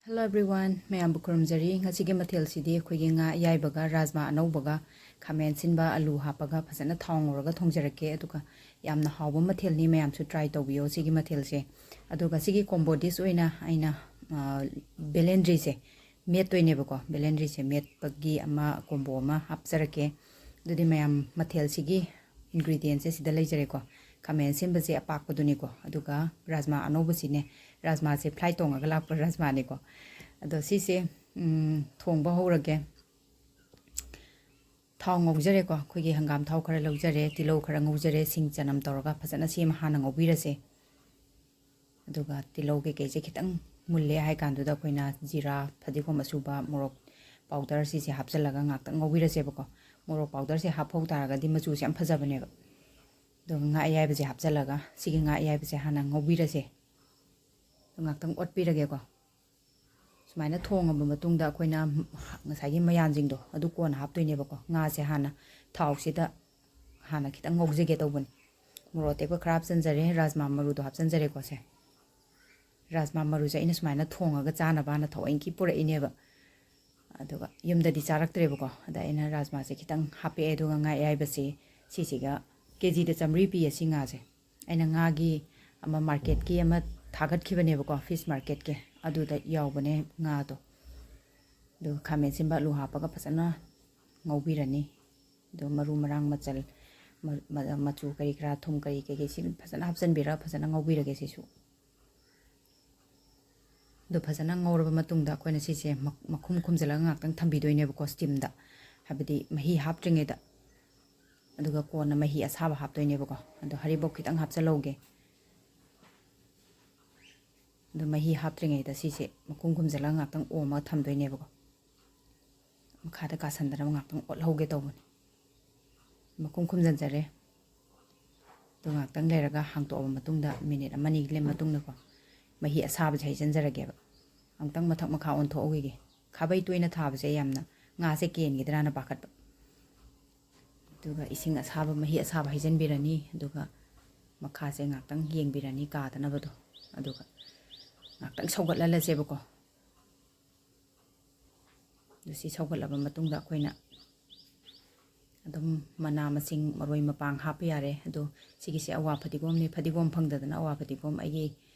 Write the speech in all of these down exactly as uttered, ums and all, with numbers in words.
Hello everyone, ꯃꯌꯥꯝꯕꯨ ꯈꯨꯔꯨꯝꯖꯔꯤ꯫ ꯉꯁꯤꯒꯤ ꯃꯊꯦꯜꯁꯤꯗꯤ ꯑꯩꯈꯣꯏꯒꯤ ꯉꯥ ꯑꯌꯥꯏꯕꯒ ꯔꯥꯖꯃꯥ ꯑꯅꯧꯕꯒ ꯈꯥꯃꯦꯟ ꯑꯁꯤꯟꯕ ꯑꯂꯨ ꯍꯥꯞꯄꯒ ꯐꯖꯅ ꯊꯥꯎ ꯉꯧꯔꯒ ꯊꯣꯡꯖꯔꯛꯀꯦ꯫ ꯑꯗꯨꯒ ꯌꯥꯝꯅ ꯍꯥꯎꯕ ꯃꯊꯦꯜꯅꯤ, ꯃꯌꯥꯝꯁꯨ try ꯇꯧꯕꯤꯌꯣ ꯁꯤꯒꯤ ꯃꯊꯦꯜꯁꯦ꯫ ꯑꯗꯨꯒ ꯁꯤꯒꯤ combo dish ꯑꯣꯏꯅ ꯑꯩꯅ, ꯑ, ꯕꯦꯂꯦꯟꯗ꯭ꯔꯤꯁꯦ ꯃꯦꯠꯇꯣꯏꯅꯦꯕꯀꯣ꯫ ꯕꯦꯂꯦꯟꯗ꯭ꯔꯤꯁꯦ ꯃꯦꯠꯄꯒꯤ ꯑꯃ combo ꯑꯃ ꯍꯥꯞꯆꯔꯛꯀꯦ꯫ ꯑꯗꯨꯗꯤ ꯃꯌꯥꯝ ꯃꯊꯦꯜꯁꯤꯒꯤ ingredientꯁꯦ ꯁꯤꯗ ꯂꯩꯖꯔꯦꯀꯣ꯫ ꯈꯥꯃꯦꯟ ꯑꯁꯤꯟꯕꯁꯦ ꯑꯄꯥꯛꯄꯗꯨꯅꯤꯀꯣ꯫ ꯑꯗꯨꯒ ꯔꯥꯖꯃꯥ ꯑꯅꯧꯕꯁꯤꯅꯦ꯫ ꯔꯥꯖꯃꯥꯁꯦ flight ꯇꯣꯡꯉꯒ ꯂꯥꯛꯄ ꯔꯥꯖꯃꯥꯅꯤꯀꯣ꯫ ꯑꯗꯣ ꯁꯤꯁꯦ, ꯎꯝ, ꯊꯣꯡꯕ ꯍꯧꯔꯒꯦ꯫ ꯊꯥꯎ ꯉꯧꯖꯔꯦꯀꯣ꯫ ꯑꯩꯈꯣꯏꯒꯤ ꯍꯪꯒꯥꯝ ꯊꯥꯎ ꯈꯔ ꯂꯧꯖꯔꯦ, ꯇꯤꯜꯍꯧ ꯈꯔ ꯉꯧꯖꯔꯦ, ꯁꯤꯡ ꯆꯅꯝ ꯇꯧꯔꯒ ꯐꯖꯅ ꯁꯦꯝꯃ ꯍꯥꯟꯅ ꯉꯧꯕꯤꯔꯁꯦ꯫ ꯑꯗꯨꯒ ꯇꯤꯜꯍꯧ ꯀꯩꯀꯩꯁꯦ ꯈꯤꯇꯪ ꯃꯨꯜꯂꯦ ꯍꯥꯏ ꯀꯥꯟꯗꯨꯗ ꯑꯩꯈꯣꯏꯅ ꯖꯤꯔꯥ, ꯐꯗꯤꯒꯣꯝ ꯑꯁꯨꯕ, ꯃꯣꯔꯣꯛ powder ꯁꯤꯁꯦ ꯍꯥꯞꯆꯤꯜꯂꯒ ꯉꯥꯛꯇꯪ ꯉꯧꯕꯤꯔꯁꯦꯕꯀꯣ꯫ ꯃꯣꯔꯣꯛ powderꯁꯦ ꯍꯥꯞꯍꯧ ꯇꯥꯔꯒꯗꯤ ꯃꯆꯨꯁꯦ ꯌꯥꯝ ꯐꯖꯕꯅꯦꯕ꯫ ꯑꯗꯨꯒ ꯉꯥ ꯑꯌꯥꯏꯕꯁꯦ ꯍꯥꯞꯆꯤꯜꯂꯒ ꯁꯤꯒꯤ ꯉꯥ ꯑꯌꯥꯏꯕꯁꯦ ꯍꯥꯟꯅ ꯉꯧꯕꯤꯔꯁꯦ꯫ ꯑꯗꯨ ꯉꯥꯛꯇꯪ ꯑꯣꯠꯄꯤꯔꯒꯦꯀꯣ꯫ ꯁꯨꯃꯥꯏꯅ ꯊꯣꯡꯉꯕ ꯃꯇꯨꯡꯗ ꯑꯩꯈꯣꯏꯅ ꯉꯁꯥꯏꯒꯤ ꯃꯌꯥꯟꯁꯤꯡꯗꯣ ꯑꯗꯨ ꯀꯣꯟꯅ ꯍꯥꯞꯇꯣꯏꯅꯦꯕꯀꯣ꯫ ꯉꯥꯁꯦ ꯍꯥꯟꯅ ꯊꯥꯎꯁꯤꯗ ꯍꯥꯟꯅ ꯈꯤꯇꯪ ꯉꯧꯖꯒꯦ ꯇꯧꯕꯅꯤ꯫ ꯃꯣꯔꯣꯛ ꯑꯇꯦꯛꯄ ꯈꯔ ꯍꯥꯞꯆꯤꯟꯖꯔꯦ, ꯔꯥꯖꯃꯥ ꯃꯔꯨꯗꯣ ꯍꯥꯞꯆꯤꯟꯖꯔꯦꯀꯣ꯫ ꯁꯦ, ꯔꯥꯖꯃꯥ ꯃꯔꯨꯁꯦ ꯑꯩꯅ ꯁꯨꯃꯥꯏꯅ ꯊꯣꯡꯉꯒ ꯆꯥꯅꯕꯅ ꯊꯑꯣꯏꯀꯤ ꯄꯨꯔꯛꯏꯅꯦꯕ꯫ ꯑꯗꯨꯒ ꯌꯨꯝꯗꯗꯤ ꯆꯥꯔꯛꯇ꯭ꯔꯦꯕꯀꯣ꯫ ꯑꯗ ꯑꯩꯅ ꯔꯥꯖꯃꯥꯁꯦ ꯈꯤꯇꯪ ꯍꯥꯞꯄꯛꯑꯦ, ꯑꯗꯨꯒ ꯉꯥ ꯑꯌꯥꯏꯕꯁꯦ ꯁꯤꯁꯤꯒ, KGꯗ ꯆꯥꯃꯔꯤ ꯄꯤꯌꯦ ꯁꯤ ꯉꯥꯁꯦ꯫ ꯑꯩꯅ ꯉꯥꯒꯤ ꯑꯃ marketꯀꯤ ꯑꯃ ꯊꯥꯒꯠꯈꯤꯕꯅꯦꯕꯀꯣ, fish marketꯀꯤ, ꯑꯗꯨꯗ ꯌꯥꯎꯕꯅꯦ ꯉꯥꯗꯣ꯫ ꯑꯗꯨꯒ ꯈꯥꯃꯦꯟ ꯑꯁꯤꯟꯕ ꯑꯂꯨ ꯍꯥꯞꯄꯒ ꯐꯖꯅ ꯉꯧꯕꯤꯔꯅꯤ꯫ ꯑꯗꯨꯒ ꯃꯔꯨ ꯃꯔꯥꯡ ꯃꯆꯜ, ꯃ-, ꯃ-, ꯃꯆꯨ ꯀꯔꯤ ꯀꯔꯥ, ꯊꯨꯝ ꯀꯔꯤ ꯀꯩꯀꯩ ꯁꯤ ꯐꯖꯅ ꯍꯥꯞꯆꯤꯟꯕꯤꯔꯒ ꯐꯖꯅ ꯉꯧꯕꯤꯔꯒꯦ ꯁꯤꯁꯨ꯫ ꯑꯗꯨ ꯐꯖꯅ ꯉꯧꯔꯕ ꯃꯇꯨꯡꯗ ꯑꯩꯈꯣꯏꯅ ꯁꯤꯁꯦ ꯃ-, ꯃꯈꯨꯝ ꯈꯨꯝꯖꯤꯜꯂꯒ ꯉꯥꯛꯇꯪ ꯊꯝꯕꯤꯗꯣꯏꯅꯦꯕꯀꯣ, steamꯗ꯫ ꯍꯥꯏꯕꯗꯤ ꯃꯍꯤ ꯍꯥꯞꯇ꯭ꯔꯤꯉꯩꯗ꯫ ꯑꯗꯨꯒ ꯀꯣꯟꯅ ꯃꯍꯤ ꯑꯁꯥꯕ ꯍꯥꯞꯇꯣꯏꯅꯦꯕꯀꯣ꯫ ꯑꯗꯣ ꯍꯔꯤꯕꯣꯞ ꯈꯤꯇꯪ ꯍꯥꯞꯆꯤꯜꯍꯧꯒꯦ꯫ ꯑꯗꯣ ꯃꯍꯤ ꯍꯥꯞꯇ꯭ꯔꯤꯉꯩꯗ ꯁꯤꯁꯦ ꯃꯈꯨꯝ ꯈꯨꯝꯖꯤꯜꯂꯒ ꯉꯥꯛꯇꯪ ꯑꯣꯝꯃꯒ ꯊꯝꯗꯣꯏꯅꯦꯕꯀꯣ꯫ ꯃꯈꯥꯗ ꯀꯥꯁꯟꯗꯅꯕ ꯉꯥꯛꯇꯪ ꯑꯣꯠꯍꯧꯒꯦ ꯇꯧꯕꯅꯤ꯫ ꯃꯈꯨꯝ ꯈꯨꯝꯖꯤꯟꯖꯔꯦ꯫ ꯑꯗꯨ ꯉꯥꯛꯇꯪ ꯂꯩꯔꯒ ꯍꯥꯡꯇꯣꯛꯑꯕ ꯃꯇꯨꯡꯗ, ꯃꯤꯅꯤꯠ ꯑꯃ ꯑꯅꯤꯒꯤ ꯃꯇꯨꯡꯗꯀꯣ, ꯃꯍꯤ ꯑꯁꯥꯕꯁꯦ ꯍꯩꯖꯤꯟꯖꯔꯒꯦꯕ꯫ ꯑꯃꯨꯛꯇꯪ ꯃꯊꯛ ꯃꯈꯥ ꯑꯣꯟꯊꯣꯛꯍꯧꯈꯤꯒꯦ꯫ ꯈꯥꯕꯩ ꯇꯣꯏꯅ ꯊꯥꯕꯁꯦ ꯌꯥꯝꯅ ꯉꯥꯁꯦ ꯀꯦꯟꯈꯤꯗ꯭ꯔꯥꯅ ꯄꯥꯈꯠꯄ꯫ ꯑꯗꯨꯒ ꯏꯁꯤꯡ ꯑꯁꯥꯕ, ꯃꯍꯤ ꯑꯁꯥꯕ ꯍꯩꯖꯤꯟꯕꯤꯔꯅꯤ꯫ ꯑꯗꯨꯒ ꯃꯈꯥꯁꯦ ꯉꯥꯛꯇꯪ ꯌꯦꯡꯕꯤꯔꯅꯤ ꯀꯥꯗꯅꯕꯗꯣ꯫ ꯑꯗꯨꯒ ꯉꯥꯛꯇꯪ ꯁꯧꯒꯠꯍꯜꯂꯁꯦꯕꯀꯣ꯫ ꯑꯗꯨ ꯁꯤ ꯁꯧꯒꯠꯂꯕ ꯃꯇꯨꯡꯗ ꯑꯩꯈꯣꯏꯅ ꯑꯗꯨꯝ ꯃꯅꯥ ꯃꯁꯤꯡ, ꯃꯔꯣꯏ ꯃꯄꯥꯡ ꯍꯥꯞꯄ ꯌꯥꯔꯦ꯫ ꯑꯗꯣ ꯁꯤꯒꯤꯁꯦ ꯑꯋꯥ ꯐꯗꯤꯒꯣꯝꯅꯤ꯫ ꯐꯗꯤꯒꯣꯝ ꯐꯪꯗꯗꯅ ꯑꯋꯥ ꯐꯗꯤꯒꯣꯝ ꯑꯩꯒꯤ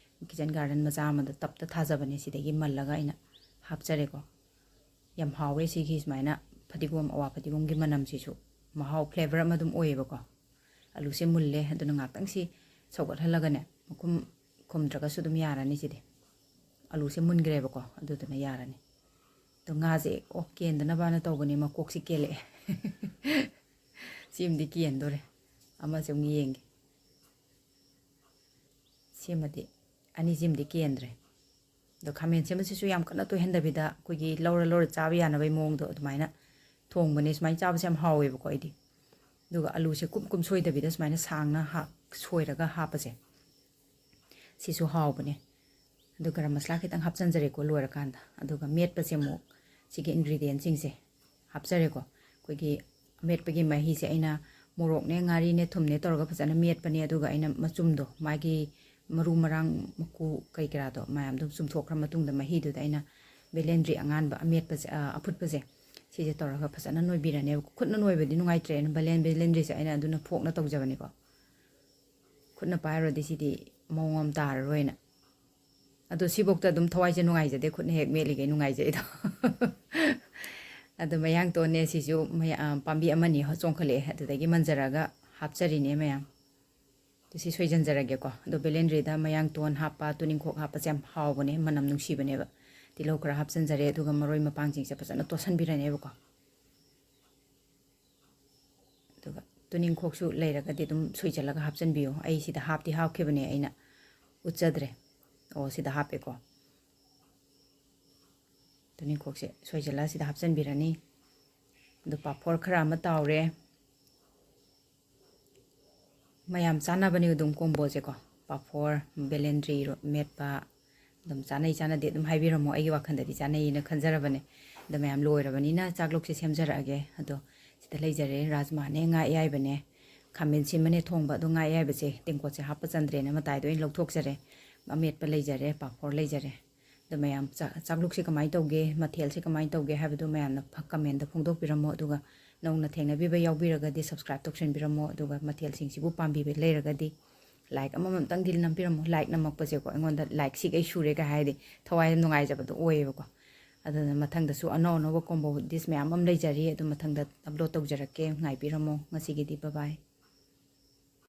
kitchen garden ꯃꯆꯥ ꯑꯃꯗ ꯇꯞꯇ ꯊꯥꯖꯕꯅꯦ꯫ ꯁꯤꯗꯒꯤ ꯃꯜꯂꯒ ꯑꯩꯅ ꯍꯥꯞꯆꯔꯦꯀꯣ꯫ ꯌꯥꯝ ꯍꯥꯎꯋꯦ ꯁꯤꯒꯤ ꯁꯨꯃꯥꯏꯅ ꯐꯗꯤꯒꯣꯝ, ꯑꯋꯥ ꯐꯗꯤꯒꯣꯝꯒꯤ ꯃꯅꯝꯁꯤꯁꯨ꯫ ꯃꯍꯥꯎ, flavour ꯑꯃ ꯑꯗꯨꯝ ꯑꯣꯏꯌꯦꯕꯀꯣ꯫ ꯑꯂꯨꯁꯦ ꯃꯨꯜꯂꯦ꯫ ꯑꯗꯨꯅ ꯉꯥꯛꯇꯪ ꯁꯤ ꯁꯧꯒꯠꯍꯜꯂꯒꯅꯦ, ꯃꯈꯨꯝ ꯈꯨꯝꯗ꯭ꯔꯒꯁꯨ ꯑꯗꯨꯝ ꯌꯥꯔꯅꯤ ꯁꯤꯗꯤ꯫ ꯑꯂꯨꯁꯦ ꯃꯨꯟꯈ꯭ꯔꯦꯕꯀꯣ, ꯑꯗꯨꯗꯨꯅ ꯌꯥꯔꯅꯤ꯫ ꯑꯗꯣ ꯉꯥꯁꯦ, ꯑꯣ, ꯀꯦꯟꯗꯅꯕꯅ ꯇꯧꯕꯅꯦ, ꯃꯀꯣꯛꯁꯤ ꯀꯦꯜꯂꯛꯑꯦ꯫ ꯁꯤꯃꯗꯤ ꯀꯦꯟꯗꯣꯔꯦ꯫ ꯑꯃꯁꯦ ꯑꯃꯨꯛ ꯌꯦꯡꯒꯦ꯫ ꯁꯤꯃꯗꯤ, ꯑꯅꯤꯁꯤꯃꯗꯤ ꯀꯦꯟꯗ꯭ꯔꯦ꯫ ꯑꯗꯣ ꯈꯥꯃꯦꯟ ꯁꯤꯟꯕꯁꯤꯁꯨ ꯌꯥꯝ ꯀꯟꯅ ꯇꯣꯏꯍꯟꯗꯕꯤꯗ, ꯑꯩꯈꯣꯏꯒꯤ ꯂꯧꯔ ꯂꯧꯔ ꯆꯥꯕ ꯌꯥꯅꯕꯒꯤ ꯃꯑꯣꯡꯗꯣ ꯑꯗꯨꯃꯥꯏꯅ ꯊꯣꯡꯕꯅꯦ꯫ ꯁꯨꯃꯥꯏꯅ ꯆꯥꯕꯁꯦ ꯌꯥꯝ ꯍꯥꯎꯋꯦꯕꯀꯣ ꯑꯩꯗꯤ꯫ ꯑꯗꯨꯒ ꯑꯂꯨꯁꯦ ꯀꯨꯞ ꯀꯨꯝ ꯁꯣꯏꯗꯕꯤꯗ ꯁꯨꯃꯥꯏꯅ ꯁꯥꯡꯅ ꯍꯥꯞ-, ꯁꯣꯏꯔꯒ ꯍꯥꯞꯄꯁꯦ, ꯁꯤꯁꯨ ꯍꯥꯎꯕꯅꯦ꯫ ꯑꯗꯨ ꯒꯔꯝ ꯃꯁꯂꯥ ꯈꯤꯇꯪ ꯍꯥꯞꯆꯤꯟꯖꯔꯦꯀꯣ ꯂꯣꯏꯔꯀꯥꯟꯗ꯫ ꯑꯗꯨꯒ ꯃꯦꯠꯄꯁꯦ ꯑꯃꯨꯛ, ꯁꯤꯒꯤ ingredientꯁꯤꯡꯁꯦ ꯍꯥꯞꯆꯔꯦꯀꯣ꯫ ꯑꯩꯈꯣꯏꯒꯤ ꯑꯃꯦꯠꯄꯒꯤ ꯃꯍꯤꯁꯦ ꯑꯩꯅ ꯃꯣꯔꯣꯛꯅꯦ, ꯉꯥꯔꯤꯅꯦ, ꯊꯨꯝꯅꯦ ꯇꯧꯔꯒ ꯐꯖꯅ ꯃꯦꯠꯄꯅꯦ꯫ ꯑꯗꯨꯒ ꯑꯩꯅ ꯃꯆꯨꯝꯗꯣ, ꯃꯥꯒꯤ ꯃꯔꯨ ꯃꯔꯥꯡ, ꯃꯀꯨ ꯀꯩ ꯀꯔꯥꯗꯣ ꯃꯌꯥꯝꯗꯣ ꯆꯨꯝꯊꯣꯛꯈ꯭ꯔ ꯃꯇꯨꯡꯗ, ꯃꯍꯤꯗꯨꯗ ꯑꯩꯅ ꯕꯦꯂꯦꯟꯗ꯭ꯔꯤ ꯑꯉꯥꯟꯕ ꯑꯃꯦꯠꯄꯁꯦ, ꯑ, ꯑꯐꯨꯠꯄꯁꯦ, ꯁꯤꯁꯦ ꯇꯧꯔꯒ ꯐꯖꯅ ꯅꯣꯏꯕꯤꯔꯅꯦꯕ꯫ ꯈꯨꯠꯅ ꯅꯣꯏꯕꯗꯤ ꯅꯨꯡꯉꯥꯏꯇ꯭ꯔꯦꯅ ꯕꯦꯂꯦꯟ-, ꯕꯦꯂꯦꯟꯗ꯭ꯔꯤꯁꯦ ꯑꯩꯅ ꯑꯗꯨꯅ forkꯅ ꯇꯧꯖꯕꯅꯤꯀꯣ꯫ ꯈꯨꯠꯅ ꯄꯥꯏꯔꯨꯔꯗꯤ ꯁꯤꯗꯤ ꯃꯑꯣꯡ ꯑꯃ ꯇꯥꯔꯔꯣꯏꯅ꯫ ꯑꯗꯣ ꯁꯤꯐꯧꯇ ꯑꯗꯨꯝ ꯊꯋꯥꯏꯁꯦ ꯅꯨꯡꯉꯥꯏꯖꯗꯦ, ꯈꯨꯠꯅ ꯍꯦꯛ ꯃꯦꯠꯂꯤꯈꯩ ꯅꯨꯡꯉꯥꯏꯖꯩꯗꯣ꯫ ꯑꯗꯣ ꯃꯌꯥꯡꯇꯣꯟꯅꯦ ꯁꯤꯁꯨ, ꯃꯌꯥ-, ꯑ, ꯄꯥꯝꯕꯤ ꯑꯃꯅꯤ ꯆꯣꯡꯈꯠꯂꯛꯑꯦ, ꯑꯗꯨꯗꯒꯤ ꯃꯟꯖꯔꯒ ꯍꯥꯞꯆꯔꯤꯅꯦ ꯃꯌꯥꯝ꯫ ꯑꯗꯨ ꯁꯤ ꯁꯣꯏꯖꯟꯖꯔꯒꯦꯀꯣ꯫ ꯑꯗꯣ ꯕꯦꯂꯦꯟꯗ꯭ꯔꯤꯗ ꯃꯌꯥꯡꯇꯣꯟ ꯍꯥꯞꯄ, ꯇꯨꯅꯤꯡꯈꯣꯛ ꯍꯥꯞꯄꯁꯦ ꯌꯥꯝ ꯍꯥꯎꯕꯅꯦ, ꯃꯅꯝ ꯅꯨꯡꯁꯤꯕꯅꯦꯕ꯫ ꯇꯤꯜꯍꯧ ꯈꯔ ꯍꯥꯞꯆꯤꯟꯖꯔꯦ, ꯑꯗꯨꯒ ꯃꯔꯣꯏ ꯃꯄꯥꯡꯁꯤꯡꯁꯦ ꯐꯖꯅ ꯇꯣꯠꯁꯟꯕꯤꯔꯅꯦꯕꯀꯣ꯫ ꯑꯗꯨꯒ ꯇꯨꯅꯤꯡꯈꯣꯛꯁꯨ ꯂꯩꯔꯒꯗꯤ ꯑꯗꯨꯝ ꯁꯣꯏꯖꯜꯂꯒ ꯍꯥꯞꯆꯤꯟꯕꯤꯌꯨ꯫ ꯑꯩ ꯁꯤꯗ ꯍꯥꯞꯇꯤ ꯍꯥꯞꯈꯤꯕꯅꯦ, ꯑꯩꯅ ꯎꯠꯆꯗ꯭ꯔꯦ꯫ ꯑꯣ, ꯁꯤꯗ ꯍꯥꯞꯄꯦꯀꯣ꯫ ꯇꯨꯅꯤꯡꯈꯣꯛꯁꯦ ꯁꯣꯏꯖꯜꯂꯒ ꯁꯤꯗ ꯍꯥꯞꯆꯤꯟꯕꯤꯔꯅꯤ꯫ ꯑꯗꯨ ꯄꯥꯐꯣꯔ ꯈꯔ ꯑꯃ ꯇꯥꯎꯔꯦ꯫ ꯃꯌꯥꯝ ꯆꯥꯅꯕꯅꯤ ꯎꯗꯨꯝ ꯀꯣꯝꯕꯣꯁꯦꯀꯣ꯫ ꯄꯥꯐꯣꯔ, ꯕꯦꯂꯦꯟꯗ꯭ꯔꯤ ꯃꯦꯠꯄ, ꯑꯗꯨꯝ ꯆꯥꯅꯩ ꯆꯥꯟꯅꯗꯦ ꯑꯗꯨꯝ ꯍꯥꯏꯕꯤꯔꯝꯃꯣ꯫ ꯑꯩꯒꯤ ꯋꯥꯈꯜꯗꯗꯤ ꯆꯥꯅꯩꯌꯦꯅ ꯈꯟꯖꯔꯕꯅꯦ꯫ ꯑꯗꯣ ꯃꯌꯥꯝ ꯂꯣꯏꯔꯕꯅꯤꯅ ꯆꯥꯛꯂꯣꯛꯁꯦ ꯁꯦꯝꯖꯔꯛꯑꯒꯦ꯫ ꯑꯗꯣ ꯁꯤꯗ ꯂꯩꯖꯔꯦ ꯔꯥꯖꯃꯥꯅꯦ, ꯉꯥ ꯑꯌꯥꯏꯕꯅꯦ, ꯈꯥꯃꯦꯟ ꯁꯤꯟꯕꯅꯦ ꯊꯣꯡꯕ꯫ ꯑꯗꯣ ꯉꯥ ꯑꯌꯥꯏꯕꯁꯦ ꯇꯦꯡꯀꯣꯠꯁꯦ ꯍꯥꯞꯄ ꯆꯟꯗ꯭ꯔꯦꯅ ꯃꯇꯥꯏꯗ ꯑꯣꯏꯅ ꯂꯧꯊꯣꯛꯆꯔꯦ꯫ ꯑꯃꯦꯠꯄ ꯂꯩꯖꯔꯦ, ꯄꯥꯐꯣꯔ ꯂꯩꯖꯔꯦ꯫ ꯑꯗꯣ ꯃꯌꯥꯝ ꯆꯥ-, ꯆꯥꯛꯂꯨꯛꯁꯦ ꯀꯃꯥꯏꯅ ꯇꯧꯒꯦ, ꯃꯊꯦꯜꯁꯦ ꯀꯃꯥꯏꯅ ꯇꯧꯒꯦ ꯍꯥꯏꯕꯗꯣ ꯃꯌꯥꯝꯅ ꯐ-, comment ꯐꯣꯡꯗꯣꯛꯄꯤꯔꯝꯃꯣ꯫ ꯑꯗꯨꯒ ꯅꯧꯅ ꯊꯦꯡꯅꯕꯤꯕ ꯌꯥꯎꯕꯤꯔꯒꯗꯤ subscribe ꯇꯧꯁꯟꯕꯤꯔꯝꯃꯣ꯫ ꯑꯗꯨꯒ ꯃꯊꯦꯜꯁꯤꯡꯁꯤꯕꯨ ꯄꯥꯝꯕꯤꯕ ꯂꯩꯔꯒꯗꯤ like ꯑꯃꯃꯝꯇꯪꯗꯤ ꯅꯝꯕꯤꯔꯝꯃꯣ꯫ Like ꯅꯝꯃꯛꯄꯁꯦꯀꯣ, ꯑꯩꯉꯣꯟꯗ like ꯁꯤꯈꯩ ꯁꯨꯔꯦꯒ ꯍꯥꯏꯔꯗꯤ ꯊꯋꯥꯏ ꯌꯥꯝ ꯅꯨꯡꯉꯥꯏꯖꯕꯗꯣ ꯑꯣꯏꯌꯦꯕꯀꯣ꯫ ꯑꯗꯨꯅ ꯃꯊꯪꯗꯁꯨ ꯑꯅꯧ ꯑꯅꯧꯕ combo dish ꯃꯌꯥꯝ ꯑꯃ ꯂꯩꯖꯔꯤ, ꯑꯗꯨ ꯃꯊꯪꯗ upload ꯇꯧꯖꯔꯛꯀꯦ꯫ ꯉꯥꯏꯕꯤꯔꯝꯃꯣ꯫ ꯉꯁꯤꯒꯤꯗꯤ bye bye꯫